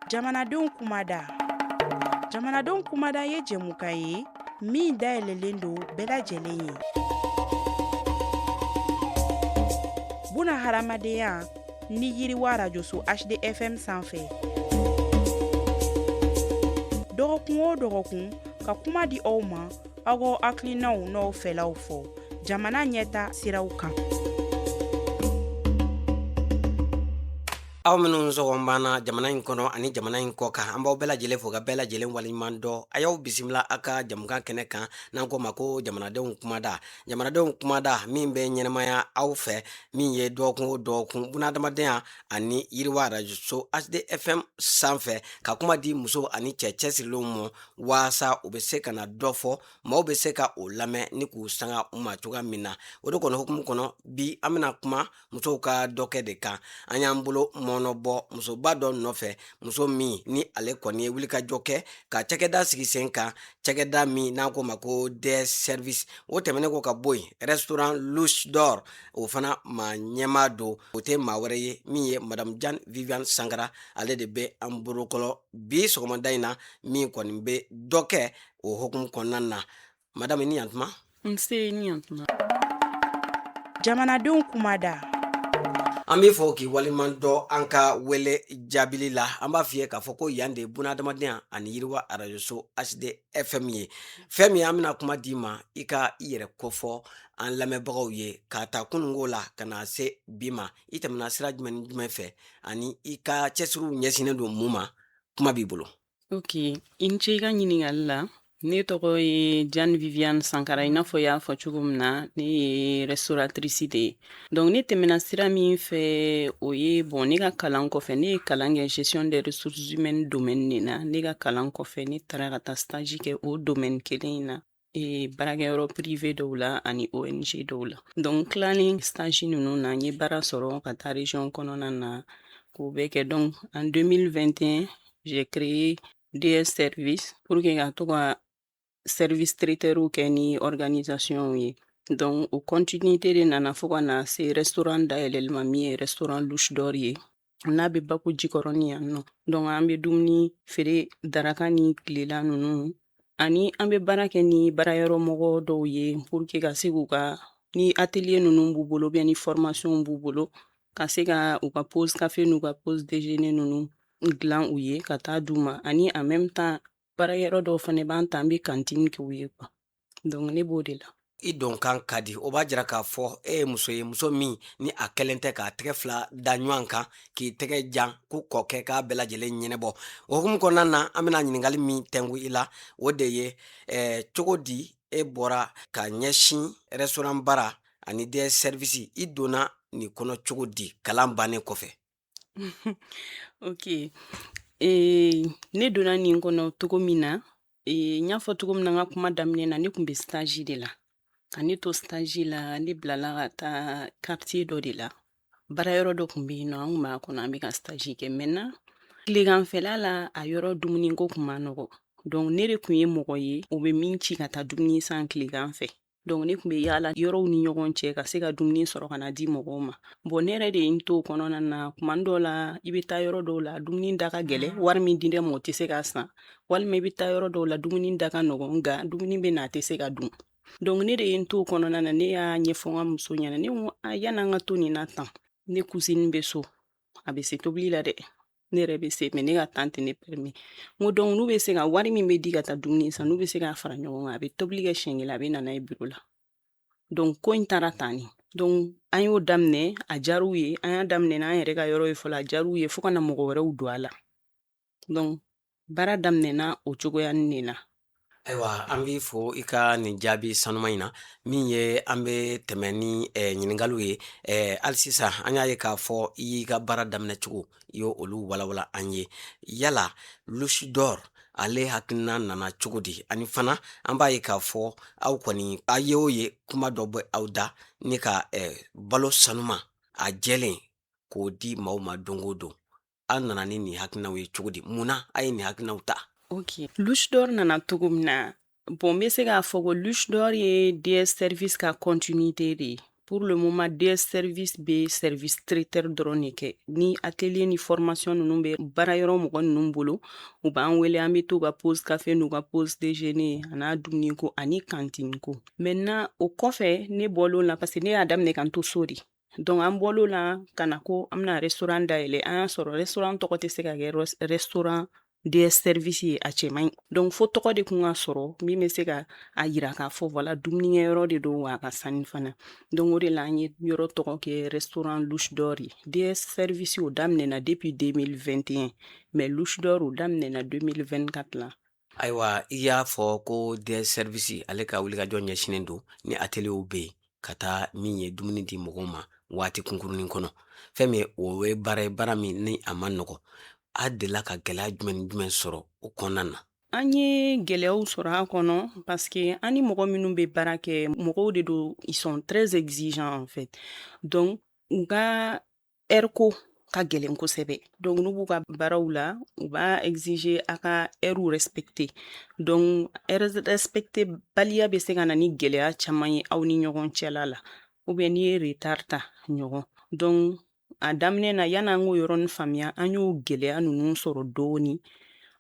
Jamanadenw kumada. Jamanadenw kumada ye jɛmukan ye min dayɛlɛlen don bɛɛ lajɛlen ye. Buna hadamadenya ni yiriwa arajoso HDFM sanfɛ. Dɔgɔkun o dɔgɔkun ka kuma di aw ma aw k'aw hakilinaw n'aw fɛlaw fɔ jamana ɲɛta siraw kan. Aw minnu sɔgɔn b'an na jamana in kɔnɔ ani jamana in kɔ kan, an b'aw bɛɛ lajɛlen fo ka bɛɛ lajɛlen waleɲuman dɔn. A y'aw bisimila aw ka jamukan kɛnɛ kan n'an k'o ma ko jamanadenw kumada. Jamanadenw kumada min bɛ ɲɛnamaya aw fɛ, min ye dɔgɔkun o dɔgɔkun bunadamadenya ani yiriwa arajoso HDFM sanfɛ, ka kuma di muso ani cɛ cɛsirilenw ma waasa u bɛ se ka na dɔ fɔ, maaw bɛ se ka o lamɛn ni k'u sanga u ma cogoya min na. O de kɔni hukumu kɔnɔ, bi an bɛna kuma musow ka dɔ kɛ de kan. An y'an bolo mɔɔnɔbɔ musoba dɔ nɔfɛ, muso min ni ale kɔni ye wulikajɔ kɛ ka cakɛda sigi sen kan, cakɛda min n'an k'o ma ko DS Service. O tɛmɛnen kɔ ka bɔ yen, restaurant Louche d'Or, o fana maa ɲɛmaa don. O tɛ maa wɛrɛ ye min ye Madame Jan Viviane Sankara. Ale de bɛ an bolokɔrɔ bi sɔgɔmada in na, min kɔni bɛ dɔ kɛ o hukumu kɔnɔna na. Madame, ni yantuma. Nse, ni yantuma. Jamanadenw kumada. An b'i fo k'i waleɲuman dɔn an ka wele jaabili la. An b'a f'i ye k'a fɔ ko yan de ye bunadamadenya ani yiriwa arajoso HDFM ye. Fɛn min, an bɛna kuma d'i ma, i ka i yɛrɛ kofɔ an lamɛnbagaw ye, k'a ta kununko la ka na se bi ma. I tɛmɛna sira jumɛn ni jumɛn fɛ ani i ka cɛsiriw ɲɛsinnen don mun ma? Kuma b'i bolo. Ok, i ni ce i ka ɲininkali la. Ne tɔgɔ ye Jan Viviane Sankara. I n'a fɔ i y'a fɔ cogo min na, ne ye restauratrice de ye. Donc ne tɛmɛna sira min fɛ, o ye, bon, ne ka kalan kɔfɛ, ne ye kalan kɛ gestion des ressources humaines domaine de na. Ne ka kalan kɔfɛ, ne taara ka taa stage kɛ o domaine kelen in na, baarakɛyɔrɔ privé dɔw la ani ONG dɔw la. Donc tilalen stage ninnu na, n ye baara sɔrɔ ka taa région kɔnɔna na k'o bɛɛ kɛ. Donc en 2021, j'ai créé DS Service pour que ka to ka service traiteur kɛ ni organisation ye. Donc o continuité de nana fo ka na se restaurant dayɛlɛli ma, min ye restaurant Louche d'Or ye, n'a bɛ Bako Jikɔrɔni yan nɔ. Donc an bɛ dumuni feere, daraka ni tilela ninnu, ani an bɛ baara kɛ ni baarayɔrɔ mɔgɔ dɔw ye pour que ka se k'u ka ni atelier ninnu b'u bolo, bien ni formation b'u bolo, ka se ka u ka pause café n'u ka pause déjeuner ninnu dilan u ye ka taa d'u ma. Ani en même temps, baarakɛyɔrɔ dɔw fana b'an ta, an bɛ cantine kɛ u ye quoi. Donc ne b'o de la. I donkan ka di. O b'a jira k'a fɔ e ye muso ye, muso min ni a kɛlen tɛ k'a tɛgɛ fila da ɲɔgɔn kan k'i tɛgɛ jan ko kɔ kɛ k'a bɛɛ lajɛlen ɲɛnɛbɔ. O hukumu kɔnɔna na, an bɛna ɲininkali min tɛnku i la, o de ye cogo di e bɔra ka ɲɛsin restaurant bara ani DS Service? I donna nin kɔnɔ cogo di kalan bannen kɔfɛ? Ok, ne donna nin kɔnɔ cogo min na, n y'a fɔ cogo min na n ka kuma daminɛ na, ne tun bɛ stage de la. Ka ne to stage la, ne bilala ka taa quartier dɔ de la. Baarayɔrɔ dɔ tun bɛ yen nɔ, an kun b'a kɔnɔ, an bɛ ka stage kɛ. Maintenant, tileganfɛla la, a yɔrɔ dumuniko kun ma nɔgɔ. Donc ne de tun ye mɔgɔ ye o bɛ min ci ka taa dumuni san tilegan fɛ. Donc ne tun bɛ yaala yɔrɔw ni ɲɔgɔn cɛ ka se ka dumuni sɔrɔ ka na di mɔgɔw ma. Bon, ne yɛrɛ de ye n to o kɔnɔna na. Kuma dɔw la, i bɛ taa yɔrɔ dɔw la, dumuni da ka gɛlɛn, wari min di dɛ ma, o tɛ se k'a san, walima i bɛ taa yɔrɔ dɔw la, dumuni da ka nɔgɔn, nka dumuni bɛ na, a tɛ se ka dun. Donc ne de ye n to o kɔnɔna na. Ne y'a ɲɛfɔ n ka muso ɲɛna. Ne ko a yan'an ka to nin na tan, ne cousine bɛ so, a bɛ se tobili la dɛ, ne yɛrɛ bɛ se, mais ne ka temps tɛ ne permet. N ko donc n'u bɛ se ka wari min bɛ di ka taa dumuni san, n'u bɛ se k'a fara ɲɔgɔn kan, a bɛ tobili kɛ siɲɛ kelen, a bɛ na n'a ye bureau la. Donc ko in taara tan de. Donc an y'o daminɛ, a diyar'u ye. An y'a daminɛ n'an yɛrɛ ka yɔrɔ ye fɔlɔ, a diyar'u ye fo ka na mɔgɔ wɛrɛw don a la. Donc baara daminɛna o cogoya de na. Ayiwa, an b'i fo i ka nin jaabi sanuma in na. Min ye, an bɛ tɛmɛ ni ɲininkaliw ye hali sisan. An y'a ye k'a fɔ i y'i ka baara daminɛ cogo, i y'o olu walawala an ye. Yala Louche d'Or, ale hakilina nana cogo di? Ani fana, an b'a ye k'a fɔ aw kɔni, a ye o ye kuma dɔ bɔ aw da ni ka balo sanuma a jɛlen k'o di maaw ma don o don. Aw nana ni nin hakilinaw ye cogo di? Mun na a ye nin hakilinaw ta? Ok, Louche d'Or nana cogo min na, bon, n bɛ se k'a fɔ ko Louche d'Or ye DS Service ka continuité de ye. Pour le moment, DS Service bɛ service traiteur dɔrɔn de kɛ. Ni atelier ni formation ninnu bɛ baara yɔrɔ mɔgɔ ninnu bolo, u b'an wele, an bɛ t'u ka pause café n'u ka pause déjeuner, a n'a dumuni ko ani cantine ko. Maintenant, o kɔfɛ, ne bɔl'o la parce que ne y'a daminɛ ka n to so de. Donc an bɔl'o la ka na ko an bɛna restaurant dayɛlɛ. An y'a sɔrɔ restaurant tɔgɔ tɛ se ka kɛ restaurant DS Service ye, a cɛ man ɲi. Donc fo tɔgɔ de kun ka sɔrɔ min bɛ se ka a yira k'a fɔ voilà, dumunikɛyɔrɔ de don, wa a ka sani fana. Donc o de la an ye yɔrɔ tɔgɔ kɛ restaurant Louche d'Or ye. DS Service, o daminɛna depuis 2021, mais Louche d'Or, o daminɛna 2024 la. Ayiwa, i y'a fɔ ko DS Service, ale ka wulikajɔ ɲɛsinnen don ni atelierw bɛ yen ka taa min ye dumuni di mɔgɔw ma waati kunkurunin kɔnɔ. Fɛn min o ye baara ye, baara min ni a ma nɔgɔ. A delila ka gɛlɛya jumɛn ni jumɛn sɔrɔ o kɔnɔna na? An ye gɛlɛyaw sɔrɔ a kɔnɔ parce que an ni mɔgɔ minnu bɛ baara kɛ, mɔgɔw de don, ils sont très exigeants en fait. Donc u ka heure ko ka gɛlɛn kosɛbɛ. Donc n'u b'u ka baaraw la, u b'a exiger a ka heure respecter. Donc heure respecter baliya bɛ se ka na ni gɛlɛya caman ye aw ni ɲɔgɔn cɛla la, ou bien n'i ye retard ta ɲɔgɔn. Donc a daminɛ na, yan'an k'o yɔrɔnin faamuya, an y'o gɛlɛya ninnu sɔrɔ dɔɔni,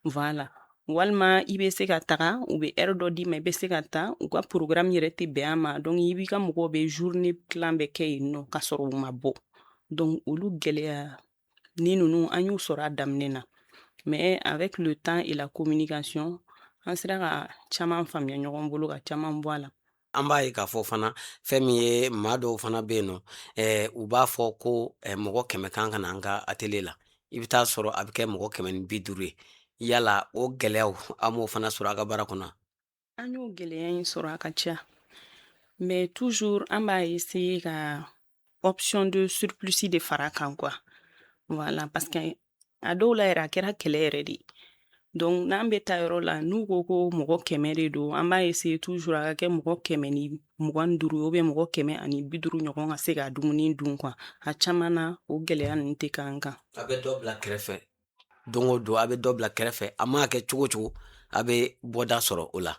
voilà. Walima i bɛ se ka taga, u bɛ heure dɔ d'i ma, i bɛ se ka taa, u ka programme yɛrɛ tɛ bɛn a ma. Donc i b'i ka mɔgɔw bɛ journée tilan bɛɛ kɛ yen nɔ ka sɔrɔ u ma bɔ. Donc olu gɛlɛya ni ninnu, an y'u sɔrɔ a daminɛ na, mais avec le temps et la communication, an sera ka caman faamuya ɲɔgɔn bolo, ka caman bɔ a la. An b'a ye k'a fɔ fana, fɛn min ye, maa dɔw fana bɛ yen nɔ, u b'a fɔ ko mɔgɔ 100 kan ka na an ka atelier la, i bɛ taa sɔrɔ a bɛ kɛ mɔgɔ 150 ye. Yala o gɛlɛyaw, an b'o fana sɔrɔ a ka baara kɔnɔ? An y'o gɛlɛya in sɔrɔ, a ka ca, mais toujours an b'a essayer ka option de surplus de fara kan quoi, voilà. Parce que a dɔw la yɛrɛ, a kɛra kɛlɛ yɛrɛ de. Donc n'an bɛ taa yɔrɔ la, n'u ko ko mɔgɔ 100 de don, an b'a essayer toujours a ka kɛ mɔgɔ 125 ou bien mɔgɔ 150 ɲɔgɔn ka se ka dumuni dun quoi. A caman na, o gɛlɛya ninnu tɛ k'an kan. A bɛ dɔ bila kɛrɛfɛ don o don, a bɛ dɔ bila kɛrɛfɛ. A mana kɛ cogo o cogo, a bɛ bɔda sɔrɔ o la.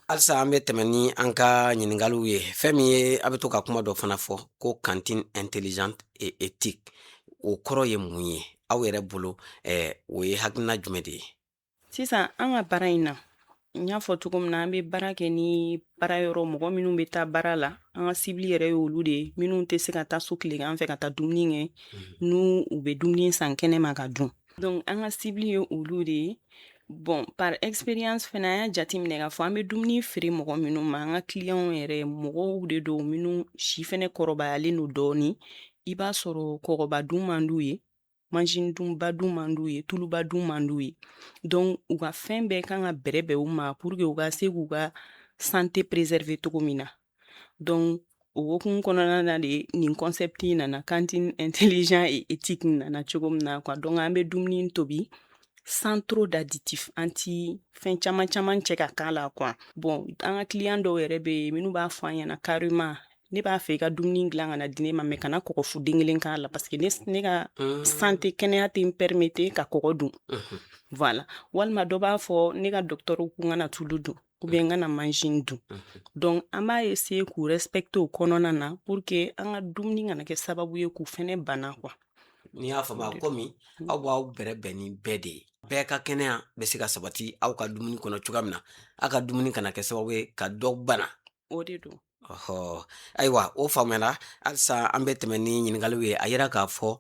Halisa an bɛ tɛmɛ ni an ka ɲininkaliw ye. Fɛn min ye, a bɛ to ka kuma dɔ fana fɔ ko cantine intelligente et éthique, o kɔrɔ ye mun ye aw yɛrɛ bolo? O ye hakilina jumɛn de ye? Sisan, an ka baara in na, n y'a fɔ cogo min na, an bɛ baara kɛ ni baara yɔrɔ mɔgɔ minnu bɛ taa baara la. An ka cible yɛrɛ ye olu de ye, minnu tɛ se ka taa so tilegan fɛ ka taa dumuni kɛ, n'u u bɛ dumuni san kɛnɛma ka dun. Donc an ka cible ye olu de ye. Bon, par expérience fɛnɛ, an y'a jateminɛ k'a fɔ an bɛ dumuni feere mɔgɔ minnu ma, an ka clients yɛrɛ, mɔgɔw de don minnu si fɛnɛ kɔrɔbayalen don dɔɔni. I b'a sɔrɔ kɔgɔba dun man d'u ye, mansin dunba dun man d'u ye, tuluba dun man d'u ye. Donc u ka fɛn bɛɛ kan ka bɛrɛ bɛn u ma pour que u ka se k'u ka santé préserver cogo min na. Donc o hokumu kɔnɔna na de, nin concept in nana, cantine intelligent et éthique nana cogo min na quoi. Donc an bɛ dumuni tobi sans trop d'additifs, an ti fɛn caman caman cɛ ka k'a la quoi. Bon, an ka client dɔw yɛrɛ bɛ yen minnu b'a fɔ an ɲɛna carrément: ne b'a fɛ i ka dumuni dilan ka na di ne ma, mais kana kɔgɔfu den kelen k'a la, parce que ne ka santé, kɛnɛya tɛ n permettre ka kɔgɔ dun, voilà. Walima dɔ b'a fɔ ne ka docteur ko n kana tulu dun ou bien n kana mansin dun. Donc an b'a essayer k'u respecter o kɔnɔna na pour que an ka dumuni kana kɛ sababu ye k'u fɛnɛ bana quoi. N'i y'a faamu, komi aw b'aw bɛrɛ bɛn ni bɛɛ de ye, bɛɛ ka kɛnɛya bɛ se ka sabati aw ka dumuni kɔnɔ cogoya min na, aw ka dumuni kana kɛ sababu ye ka dɔ bana. O de don. Ɔhɔ, ayiwa, o faamuyara. Halisa an bɛ tɛmɛ ni ɲininkaliw ye. A yira k'a fɔ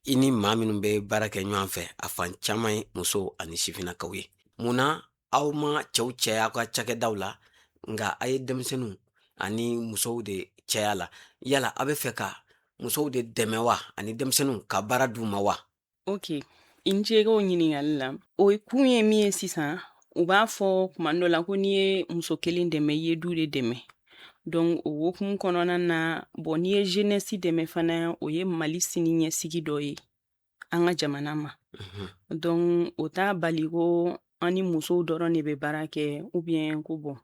i ni maa minnu bɛ baara kɛ ɲɔgɔn fɛ, a fan caman ye musow ani sifinnakaw ye. Munna aw ma cɛw cɛya aw ka cakɛdaw la, nka a ye denmisɛnninw ani musow de cɛya la? Yala a bɛ fɛ ka musow de dɛmɛ wa, ani denmisɛnninw ka baara d'u ma wa? Ok, i ni ce i k'o ɲininkali la. O kun ye min ye, sisan u b'a fɔ kuma dɔ la ko n'i ye muso kelen dɛmɛ, i ye du de dɛmɛ. Donc o hokumu kɔnɔna na, bon, n'i ye jeunesse dɛmɛ fana, o ye Mali sini ɲɛsigi dɔ ye an ka jamana ma. Donc o t'a bali ko an ni musow dɔrɔn de bɛ baara kɛ ou bien ko bon.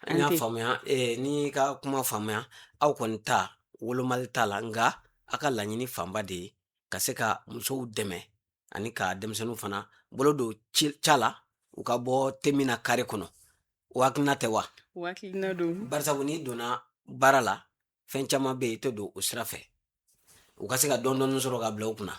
N y'a faamuya. N'i ka kuma faamuya, aw kɔni ta wolomali t'a la, nka a ka laɲini fanba de ye ka se ka musow dɛmɛ ani ka denmisɛnninw fana bolo don ca la, u ka bɔ te min na kare kɔnɔ. O hakilina tɛ wa? O hakilina don. Barisabu n'i donna baara la Fɛn caman bɛ yen, i tɛ don o sira fɛ, u ka se ka dɔɔni dɔɔni sɔrɔ ka bila u kunna.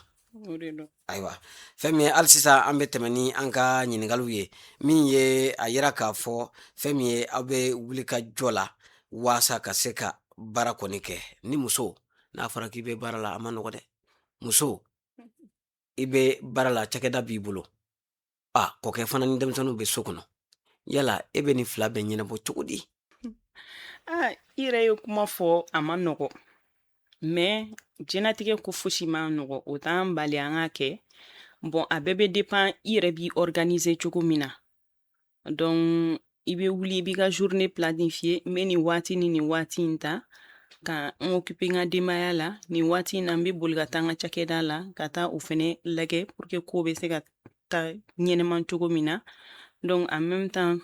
Ayiwa, fɛn min ye, hali sisan an bɛ tɛmɛ ni an ka ɲininkaliw ye. Min ye a yira k'a fɔ fɛn min ye, aw bɛ wuli ka jɔ la waasa ka se ka baara kɔni kɛ. Ni muso n'a fɔra k'i bɛ baara la, a ma nɔgɔ dɛ. Muso, i bɛ baara la, cakɛda b'i bolo, a kɔkɛ fana ni denmisɛnninw bɛ so kɔnɔ. Yala e bɛ nin fila bɛɛ ɲɛnabɔ cogo di? Aa, i yɛrɛ ye kuma fɔ, a ma nɔgɔ, mais diɲɛnatigɛ ko fosi ma nɔgɔ, o t'an bali an ka kɛ. Bon, a bɛɛ bɛ dépend i yɛrɛ b'i organiser cogo min na. Donc i bɛ wuli, i b'i ka journée planifier: n bɛ nin waati ni nin waati in ta ka n occuper n ka denbaya la, nin waati in na n bɛ boli ka taa n ka cakɛda la, ka taa o fɛnɛ lajɛ pour que ko bɛ se ka taa ɲɛnɛman cogo min na. Donc en même temps,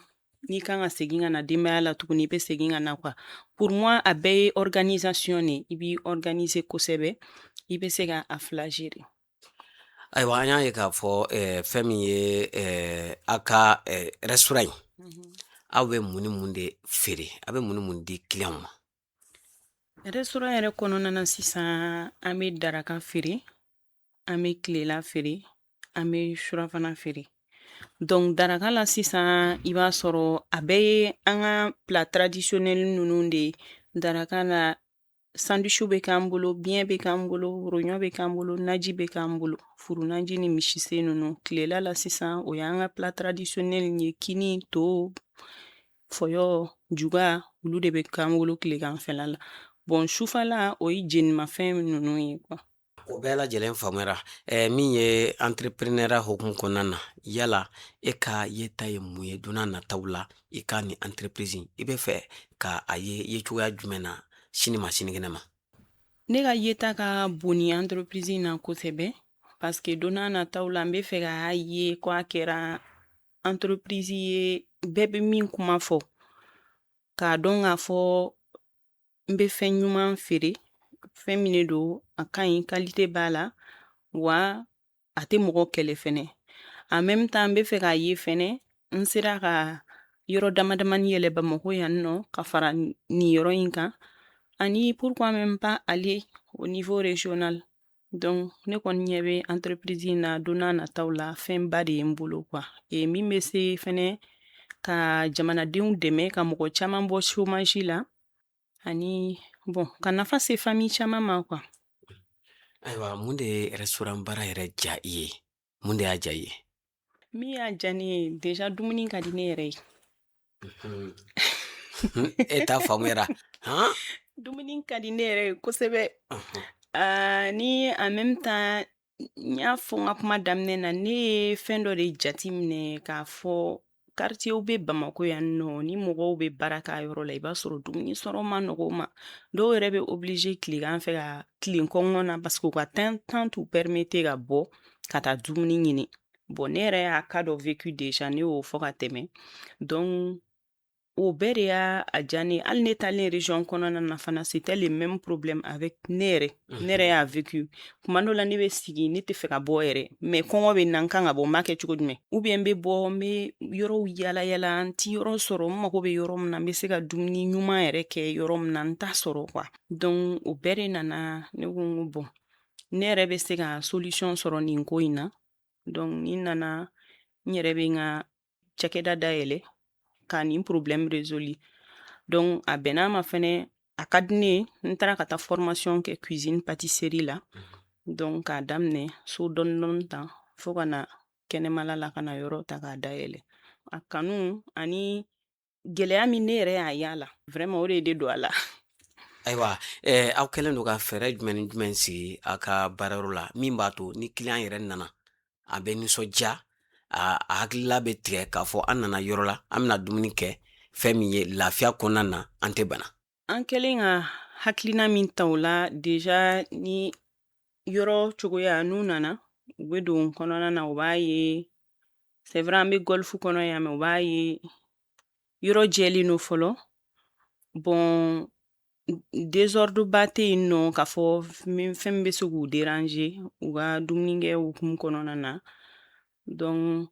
n'i kan ka segin ka na denbaya la tuguni, i bɛ segin ka na quoi. Pour moi, a bɛɛ ye organisation de. I b'i organiser kosɛbɛ, i bɛ se ka a fila gérer. Ayiwa, an y'a ye k'a fɔ fɛn min ye aw ka restaurant in, aw bɛ mun ni mun de feere? Aw bɛ mun ni mun di client ma? Restaurant yɛrɛ kɔnɔna na sisan, an bɛ daraka feere, an bɛ tilela feere, an bɛ surafana feere. Donc daraka la sisan, i b'a sɔrɔ a bɛɛ ye an ka plat traditionnel ninnu de ye. Daraka la, sandwich bɛ k'an bolo, biɲɛ bɛ k'an bolo, rognon bɛ k'an bolo, naji bɛ k'an bolo, furunaji ni misisen ninnu. Tilela la sisan, o y'an ka plat traditionnel ye: kini, to, fɔyɔ, juga, olu de bɛ k'an bolo tileganfɛla la. Bon, sufɛla, o ye jenimafɛn ninnu ye quoi. O bɛɛ lajɛlen faamuyara. Min ye entrepreneuriat hukumu kɔnɔna na, yala e ka yeta ye mun ye don n'a nataw la? I ka nin entreprise, i bɛ fɛ ka a ye ye cogoya jumɛn na sini ma, sinikɛnɛ ma? Ne ka yeta ka bon ni entreprise in na kosɛbɛ, parce que don n'a nataw la, n bɛ fɛ k'a ye ko a kɛra entreprise ye bɛɛ bɛ min kuma fɔ, k'a dɔn k'a fɔ n bɛ fɛn ɲuman feere, fɛn min de don, a ka ɲi, qualité b'a la, wa a tɛ mɔgɔ kɛlɛ fɛnɛ. En même temps, n bɛ fɛ k'a ye fɛnɛ n sera ka yɔrɔ dama damani yɛlɛ Bamako yan nɔ ka fara nin yɔrɔ in kan, ani pourquoi même pas aller au niveau régional. Donc ne kɔni ɲɛ bɛ entreprise in na don n'a nataw la, fɛnba de ye n bolo quoi, et min bɛ se fɛnɛ ka jamanadenw dɛmɛ, ka mɔgɔ caman bɔ chômage la, ani bon, ka nafa se famille caman ma quoi. Ayiwa, mun de ye restaurant baara yɛrɛ diya i ye? Mun de y'a diya i ye? Min y'a diya ne ye, déjà dumuni ka di ne yɛrɛ ye. E ta faamuyara han. Dumuni ka di ne yɛrɛ ye kosɛbɛ. Ni en même temps, n y'a fɔ n ka kuma daminɛ na, ne ye fɛn dɔ de jati minɛ k'a fɔ quartier bɛ Bamako yan nɔ, ni mɔgɔw bɛ baara k'a yɔrɔ la, i b'a sɔrɔ dumuni sɔrɔ ma nɔgɔ u ma. Dɔw yɛrɛ bɛ obligé tilegan fɛ ka tilen kɔngɔ na, parce que u ka temps t'u permettre ka bɔ ka taa dumuni ɲini. Bon, ne yɛrɛ y'a cas dɔ vécu déjà, ne y'o fɔ ka tɛmɛ. Donc o bɛɛ de y'a a diya ne ye. Hali ne taalen région kɔnɔna na fana, c'était le même problème avec ne yɛrɛ. Ne yɛrɛ y'a vécu. Kuma dɔ la, ne bɛ sigi, ne tɛ fɛ ka bɔ yɛrɛ, mais kɔngɔ bɛ n na, n kan ka bɔ, n b'a kɛ cogo jumɛn? Ou bien n bɛ bɔ, n bɛ yɔrɔw yala yala, n ti yɔrɔ sɔrɔ n mago bɛ yɔrɔ min na, n bɛ se ka dumuni ɲuman yɛrɛ kɛ yɔrɔ min na, n t'a sɔrɔ quoi. Donc o bɛɛ de nana, ne ko n ko bon, ne yɛrɛ bɛ se ka solution sɔrɔ nin ko in na. Donc ni n nana, n yɛrɛ bɛ n ka cakɛda dayɛlɛ ka nin problème résolu. Donc a bɛn'a ma fɛnɛ, a ka di ne ye, n taara ka taa formation kɛ cuisine pâtisserie la. Donc k'a daminɛ so dɔɔni dɔɔni tan, fo ka na kɛnɛmala la, ka na yɔrɔ ta k'a dayɛlɛ. A kanu ani gɛlɛya min ne yɛrɛ y'a y'a la, vraiment o de ye de don a la. Ayiwa, aw kɛlen don ka fɛɛrɛ jumɛn ni jumɛn sigi aw ka baarayɔrɔ la, min b'a to ni client yɛrɛ nana, a bɛ nisɔndiya, a hakilila bɛ tigɛ k'a fɔ an nana yɔrɔ la, an bɛna dumuni kɛ, fɛn min ye lafiya kɔnɔna na, an tɛ bana? An kɛlen ka hakilina min ta o la, déjà ni yɔrɔ cogoya, n'u nana, u bɛ don kɔnɔna na, u b'a ye, c'est vrai, an bɛ golf kɔnɔ yan, mais u b'a ye yɔrɔ jɛlen don fɔlɔ. Bon, désordre ba tɛ yen nɔ k'a fɔ fɛn min bɛ se k'u déranger u ka dumunikɛ hukumu kɔnɔna na. Donc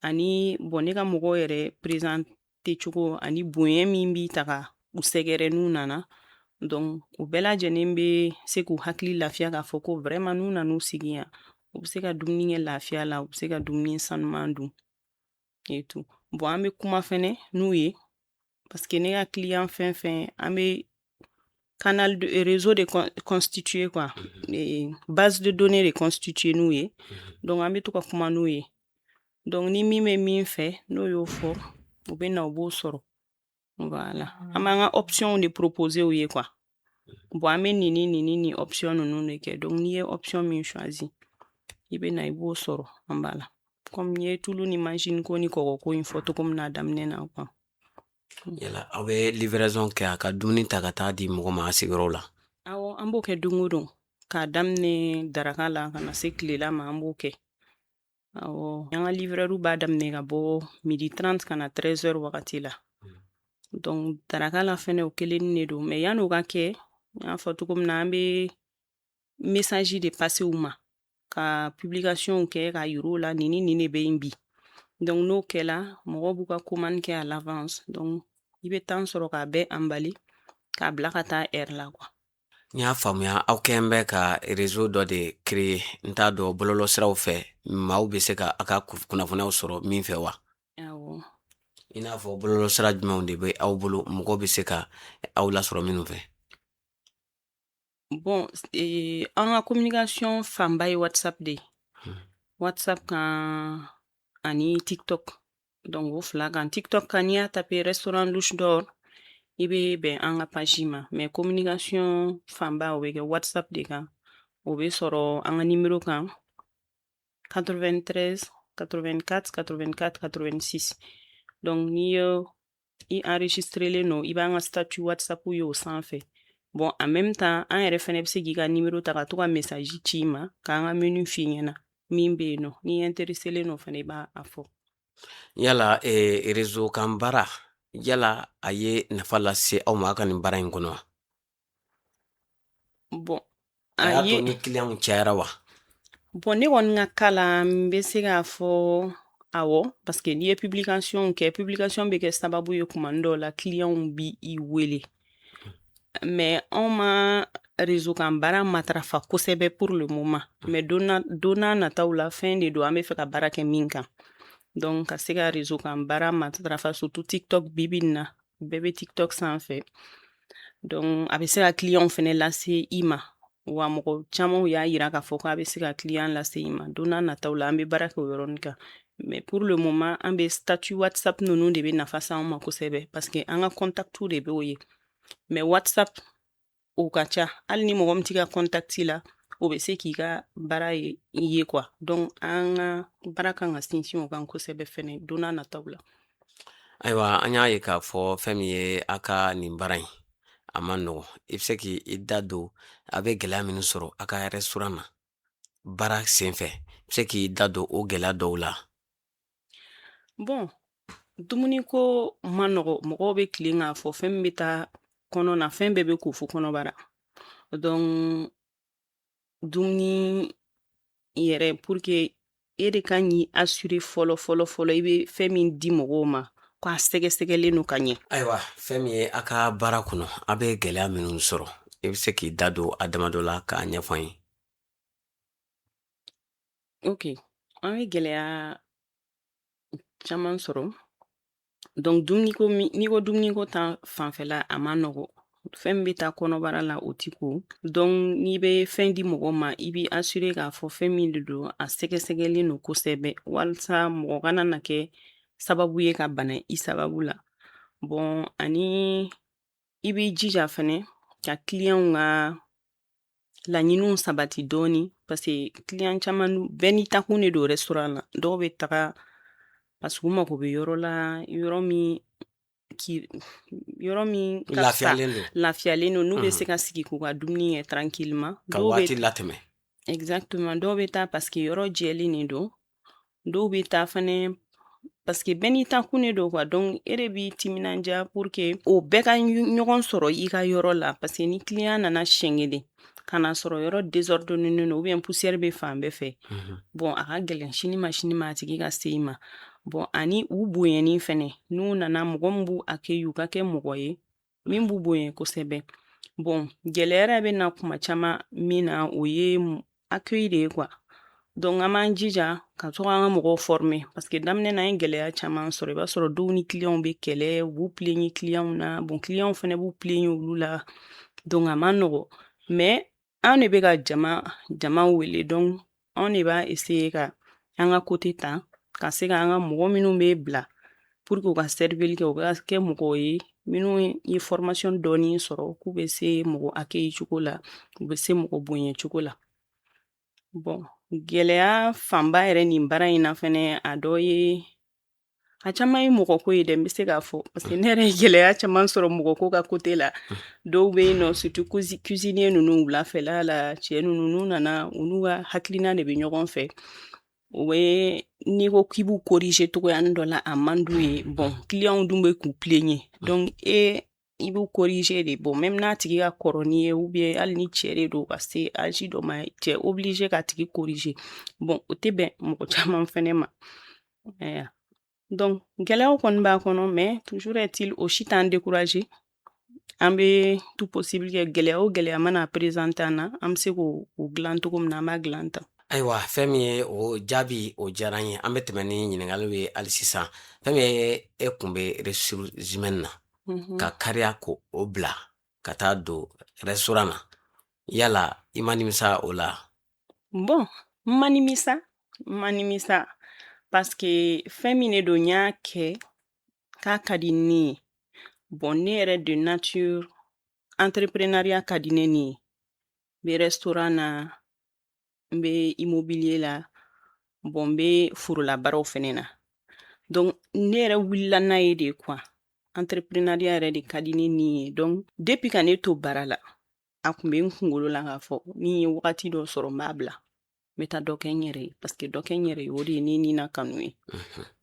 ani bon, ne ka mɔgɔw yɛrɛ présenter cogo ani bonya min b'i ta ka u sɛgɛrɛ n'u nana. Donc u bɛɛ lajɛlen bɛ se k'u hakili lafiya k'a fɔ ko vraiment n'u nan'u sigi yan, u bɛ se ka dumuni kɛ lafiya la, u bɛ se ka dumuni sanuman dun et tout. Bon, an bɛ kuma fɛnɛ n'u ye, parce que ne ka client fɛn fɛn, an bɛ canal de réseau de constituer quoi, et base de données de constituer n'u ye. Donc an bɛ to ka kuma n'u ye. Donc ni min bɛ min fɛ, n'o y'o fɔ, u bɛ na, u b'o sɔrɔ. Voilà, an b'an ka option de proposer u ye quoi. Bon, an bɛ nin ni nin ni nin option ninnu de kɛ. Donc n'i ye option min choisi, i bɛ na, i b'o sɔrɔ an b'a la, comme n ye tulu ni mansin ko ni kɔgɔ ko in fɔ cogo min na a daminɛ na quoi. Yala aw bɛ livraison kɛ, a ka dumuni ta ka taa di mɔgɔ ma a sigiyɔrɔ la? Awɔ, an b'o kɛ don o don, k'a daminɛ daraka la ka na se tilela ma, an b'o kɛ. Awɔ, an ka livreur b'a daminɛ ka bɔ midi 30 ka na 13 heures wagati la. Donc daraka la fɛnɛ, o kelen de don. Mais yan'o ka kɛ, n y'a fɔ cogo min na, an bɛ message de passer u ma, ka publication kɛ k'a yir'u la nin ni nin de bɛ yen bi. Donc n'o kɛla, mɔgɔw b'u ka commande kɛ à l'avance. Donc i bɛ temps sɔrɔ k'a bɛɛ emballer k'a bila ka taa heure la quoi. N y'a faamuya, aw kɛn bɛ ka réseau dɔ de créer. N t'a dɔn, bɔlɔlɔsiraw fɛ, maaw bɛ se ka a ka kunnafoniyaw sɔrɔ min fɛ wa? Awɔ. I n'a fɔ bɔlɔlɔsira jumɛnw de bɛ aw bolo, mɔgɔw bɛ se ka aw lasɔrɔ minnu fɛ? Bon, an ka communication fanba ye WhatsApp de ye. WhatsApp kan ani TikTok. Donc o fila kan. TikTok kan, n'i y'a taper restaurant Louche d'Or, i bɛ bɛn an ka page ma. Mais communication fanba, o bɛ kɛ WhatsApp de kan. O bɛ sɔrɔ an ka numéro kan, 93 84 84 86. Donc n'i ye i enregistrelen don, i b'an ka statut WhatsApp ye o sanfɛ. Bon, en même temps, an yɛrɛ fɛnɛ bɛ se k'i ka numéro ta ka to ka message ci i ma k'an ka menu f'i ɲɛna min bɛ yen nɔ. N'i intéressé don fɛnɛ, i b'a a fɔ. Yala réseau kan baara, yala a ye nafa lase aw ma aw ka nin baara in kɔnɔ wa? Bon, a y'a to ni clientw cayara wa? Bon, ne kɔni ka cas la, n bɛ se k'a fɔ awɔ, parce que n'i ye publication kɛ, publication bɛ kɛ sababu ye kuma dɔw la clientw bi i wele. Mais anw ma réseau kan baara matarafa kosɛbɛ pour le moment. Mais don n'a nataw la, fɛn de don an bɛ fɛ ka baara kɛ min kan. Donc ka se ka réseau kan baara matarafa, surtout TikTok, bi bi in na bɛɛ bɛ TikTok sanfɛ. Donc a bɛ se ka clientw fɛnɛ lase i ma. Wa mɔgɔ camanw y'a yira k'a fɔ k'a bɛ se ka client lase i ma. Don n'a nataw la, an bɛ baara kɛ o yɔrɔnin kan. Mais pour le moment, an bɛ statut WhatsApp ninnu de bɛ nafa s'anw ma kosɛbɛ, parce que an ka contact de bɛ o ye. Mais WhatsApp, o ka ca, hali ni mɔgɔ min t'i ka contact la, o bɛ se k'i ka baara ye ye quoi. Donc an ka baara kan ka sinsin o kan kosɛbɛ fɛnɛ don n'a nataw la. Ayiwa, an y'a ye k'a fɔ fɛn min ye a ka nin baara in, a ma nɔgɔn. I bɛ se k'i da don a bɛ gɛlɛya minnu sɔrɔ a ka restaurant na baara sen fɛ, i bɛ se k'i da don o gɛlɛya dɔw la? Bon, dumuni ko ma nɔgɔ. Mɔgɔw bɛ tilen k'a fɔ fɛn min bɛ taa kɔnɔ na, fɛn bɛɛ bɛ ko fo kɔnɔbara. Donc dumuni yɛrɛ, pour que e de kan k'i assurer fɔlɔ fɔlɔ fɔlɔ, i bɛ fɛn min di mɔgɔw ma, k'a sɛgɛsɛgɛlen don ka ɲɛ. Ayiwa, fɛn min ye a ka baara kɔnɔ, a bɛ gɛlɛya minnu sɔrɔ, i bɛ se k'i da don a damadɔ la k'a ɲɛfɔ an ye? Ok, an bɛ gɛlɛya caman sɔrɔ. Donc dumuniko min, n'i ko dumuniko ta fanfɛla, a ma nɔgɔ. Fɛn min bɛ taa kɔnɔbara la, o ti ko. Donc n'i bɛ fɛn di mɔgɔ ma, i b'i assurer k'a fɔ fɛn min de don, a sɛgɛsɛgɛlen don kosɛbɛ, walasa mɔgɔ kana na kɛ sababu ye ka bana i sababu la. Bon, ani i b'i jija fɛnɛ ka clientw ka laɲiniw sabati dɔɔni, parce que client caman, bɛɛ n'i takun de don restaurant la. Dɔw bɛ taga parce que u mago bɛ yɔrɔ la, yɔrɔ min ki yɔrɔ min ka fisa, lafiyalen don, lafiyalen don, n'u bɛ se ka sigi k'u ka dumuni kɛ tranquillement. Ka Dɔw bɛ waati latɛmɛ. Exactement. Dɔw bɛ taa parce que yɔrɔ jɛlen de don. Dɔw bɛ taa fɛnɛ parce que bɛɛ n'i takun de don quoi. Donc e de b'i timinanja pour que o bɛɛ ka ɲɔgɔn sɔrɔ i ka yɔrɔ la, parce que ni client nana siɲɛ kelen ka na sɔrɔ yɔrɔ désordonné don, ou bien poussière bɛ fan bɛɛ fɛ, bon, a ka gɛlɛn sini ma, sini ma a tigi ka se i ma. Bon, ani u bonyani fɛnɛ, n'u nana, mɔgɔ min b'u accueillir, u ka kɛ mɔgɔ ye min b'u bonya kosɛbɛ. Bon, gɛlɛya yɛrɛ bɛ na kuma caman min na, o ye accueil de ye quoi. Donc an b'an jija ka to an ka mɔgɔw former, parce que daminɛ na, an ye gɛlɛya caman sɔrɔ. I b'a sɔrɔ dɔw ni clients bɛ kɛlɛ, u b'u plaigner clients na. Bon, clients fɛnɛ b'u plaigner olu la. Donc a man nɔgɔ, mais an de bɛ ka jama wele. Donc anw de b'a essayer ka an ka côté ta, ka se ka an ka mɔgɔ minnu bɛ bila pour que u ka servir kɛ, u ka kɛ mɔgɔw ye minnu ye formation dɔɔni sɔrɔ, k'u bɛ se mɔgɔ accueil cogo la, u bɛ se mɔgɔ bonya cogo la. Bon, gɛlɛya fanba yɛrɛ nin baara in na fɛnɛ, a dɔ ye, a caman ye mɔgɔko ye dɛ, n bɛ se k'a fɔ, parce que ne yɛrɛ ye gɛlɛya caman sɔrɔ mɔgɔko ka côté la. Dɔw bɛ yen nɔ, surtout cuisinier ninnu, wulafɛla la, cɛ ninnu, n'u nana, u n'u ka hakilina de bɛ ɲɔgɔn fɛ. O bɛ n'i ko k'i b'u corriger togoyanin dɔ la, a man d'u ye. Bon, clients dun bɛ k'u plaigner, donc e i b'u corriger de. Bon, même n'a tigi ka kɔrɔ n'i ye, ou bien hali ni cɛ de don ka se âge dɔ ma, cɛ obligé k'a tigi corriger. Bon, o tɛ bɛn mɔgɔ caman fɛnɛ ma. Ayiwa, donc gɛlɛyaw kɔni b'a kɔnɔ, mais toujours est-il, o si t'an décourager. An bɛ tout possible kɛ, gɛlɛya o gɛlɛya mana présenter an na, an bɛ se k'o dilan cogo min na, an b'a dilan tan. Ayiwa, fɛn min ye o jaabi, o diyara n ye. An bɛ tɛmɛ ni ɲininkaliw ye hali sisan. Fɛn min ye, e kun bɛ ressources humaines na, ka kariya ko o bila ka taa don restaurant na, yala i ma nimisa o la? Bon, n ma nimisa, n ma nimisa, parce que fɛn min de don, n y'a kɛ k'a ka di ne ye. Bon, ne yɛrɛ de nature, entrepreneuriat ka di ne ni ye. N bɛ restaurant na, n bɛ immobilier la, bon, n bɛ forolabaaraw fɛnɛ na. Donc ne yɛrɛ wulila n'a ye de quoi. Entrepreneuriat yɛrɛ de ka di ne ni ye. Donc depuis ka ne to baara la, a kun bɛ n kunkolo la k'a fɔ ni n ye wagati dɔ sɔrɔ, n b'a bila, n bɛ taa dɔ kɛ n yɛrɛ ye, parce que dɔ kɛ n yɛrɛ ye, o de ye ne ni na kanu ye.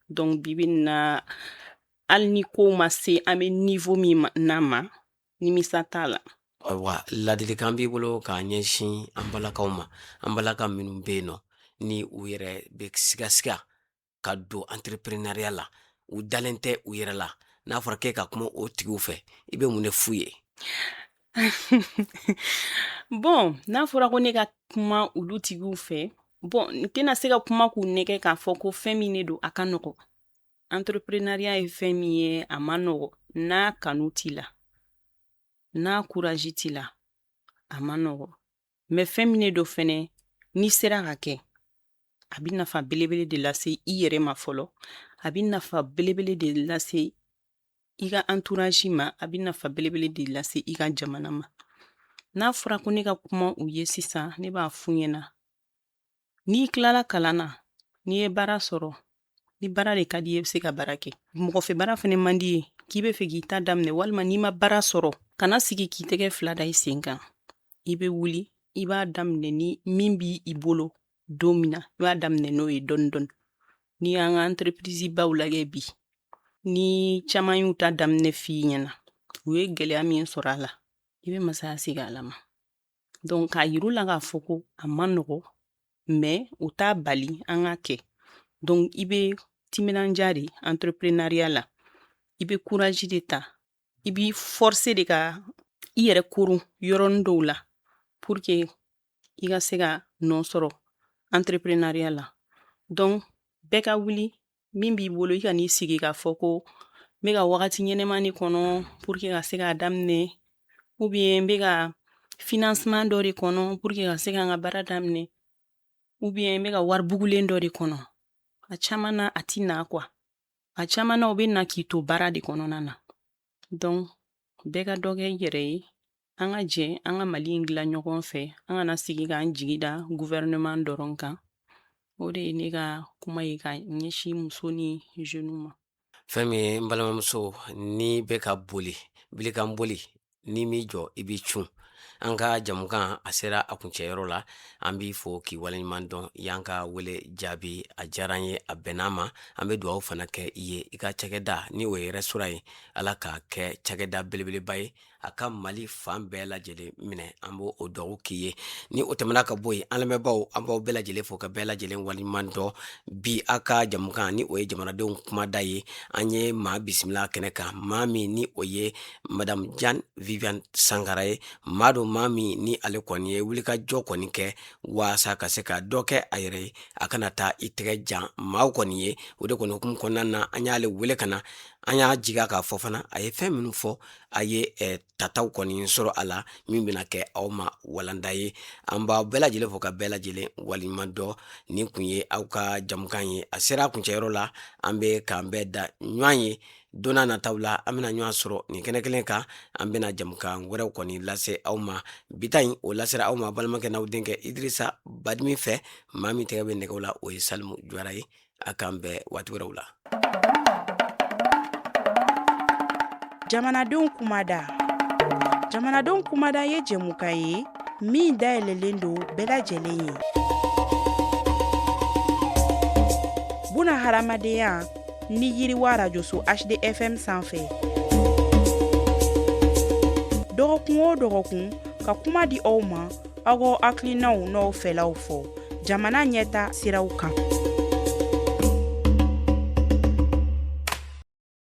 Donc bibi in na, hali ni kow ma se an bɛ niveau min na ma, nimisa t'a la. Wa ladilikan b'i bolo k'a ɲɛsin an balakaw ma, an balaka minnu bɛ yen nɔ, ni u yɛrɛ bɛ sigasiga ka don entrepreneuriat la, u dalen tɛ u yɛrɛ la, n'a fɔra k'e ka kuma o tigiw fɛ, i bɛ mun de f'u ye? Bon, n'a fɔra ko ne ka kuma olu tigiw fɛ, bon, n tɛna se ka kuma k'u nɛgɛ k'a fɔ ko fɛn min de don, a ka nɔgɔ. Entrepreneuriat ye fɛn min ye, a ma nɔgɔ. N'a kanu t'i la, n'a courage t'i la, a ma nɔgɔ. Mais fɛn min de don fɛnɛ, n'i sera ka kɛ, a bɛ nafa belebele de lase i yɛrɛ ma fɔlɔ, a bɛ nafa belebele de lase i ka entourage ma, a bɛ nafa belebele de lase i ka jamana ma. N'a fɔra ko ne ka kuma u ye sisan, ne b'a f'u ɲɛna, n'i kilala kalan na, n'i ye baara sɔrɔ, ni baara de ka di i ye, i bɛ se ka baara kɛ. Mɔgɔ fɛ baara fɛnɛ man di ye, k'i bɛ fɛ k'i ta daminɛ, walima n'i ma baara sɔrɔ, kana sigi k'i tɛgɛ fila da i sen kan. I bɛ wuli, i b'a daminɛ ni min b'i bolo don min na, i b'a daminɛ n'o ye dɔɔni dɔɔni. N'i y'an ka entreprise baw lajɛ bi, ni caman y'u ta daminɛ f'i ɲɛna, u ye gɛlɛya min sɔrɔ a la, i bɛ masaya segin ala ma. Donc k'a yir'u la k'a fɔ ko a ma nɔgɔ, mais o t'a bali an ka kɛ. Donc i bɛ timinanja de entrepreneuriat la, i bɛ courage de ta, i b'i forcer de ka i yɛrɛ koron yɔrɔnin dɔw la pour que i ka se ka nɔ sɔrɔ entrepreneuriat la. Donc bɛɛ ka wuli, min b'i bolo, i ka n'i sigi k'a fɔ ko n bɛ ka wagati ɲɛnɛma de kɔnɔ pour que ka se k'a daminɛ, ou bien n bɛ ka financement dɔ de kɔnɔ pour que ka se ka n ka baara daminɛ, ou bien n bɛ ka wari bugulen dɔ de kɔnɔ. A caman na, a ti na quoi. A caman na, o bɛ na k'i to baara de kɔnɔna na. Donc bɛɛ ka dɔ kɛ i yɛrɛ ye. An ka jɛ an ka Mali in dilan ɲɔgɔn fɛ, an kana sigi k'an jigi da gouvernement dɔrɔn kan. O de ye ne ka kuma ye ka ɲɛsin muso ni jeunes ma. Fɛn min ye, n balimamuso, n'i bɛ ka boli bilikan boli, n'i m'i jɔ, i b'i cun. An ka jamukan a sera a kuncɛyɔrɔ la. An b'i fo k'i waleɲuman dɔn y'an ka wele jaabi. A diyara an ye, a bɛnn'an ma. An bɛ dugawu fana kɛ i ye, i ka cakɛda ni o ye restaurant ye, Ala k'a kɛ cakɛda belebeleba ye. A ka Mali fan bɛɛ lajɛlen minɛ, an b'o o dugawu k'i ye. Ni o tɛmɛna ka bɔ yen, an lamɛnbaaw, an b'aw bɛɛ lajɛlen fo ka bɛɛ lajɛlen waleɲuman dɔn. Bi a ka jamukan ni o ye jamanadenw kumada ye, an ye maa bisimila kɛnɛ kan, maa min ni o ye Madame Jan Viviane Sankara ye. Maa don, maa min ni ale kɔni ye wulikajɔ kɔni kɛ waasa ka se ka dɔ kɛ a yɛrɛ ye, a kana taa i tɛgɛ jan maaw kɔni ye. O de kɔni hukumu kɔnɔna na, an y'ale wele ka na. An y'a jigiya k'a fɔ fana, a ye fɛn minnu fɔ, a ye tataw kɔni sɔrɔ a la min bɛna kɛ aw ma walanda ye. An b'aw bɛɛ lajɛlen fo ka bɛɛ lajɛlen waleɲuman dɔn. Nin kun ye aw ka jamukan ye, a sera a kuncɛyɔrɔ la. An bɛ k'an bɛɛ da ɲɔgɔn ye don n'a nataw la, an bɛna ɲɔgɔn sɔrɔ nin kɛnɛ kelen kan, an bɛna jamukan wɛrɛw kɔni lase aw ma. Bi ta in, o lasera aw ma balimakɛ n'aw denkɛ Idirisa Badimi fɛ. Maa min tɛgɛ bɛ nɛgɛw la, o ye Salimu Jawara ye. A k'an bɛn waati wɛrɛw la. Jamanadenw kumada. Jamanadenw kumada ye jɛmukan ye min dayɛlɛlen don bɛɛ lajɛlen ye. Buna hadamadenya ni yiriwa arajoso HDFM sanfɛ. Dɔgɔkun o dɔgɔkun, ka kuma di aw ma, aw k'aw hakilinaw n'aw fɛlaw fɔ jamana ɲɛta siraw kan.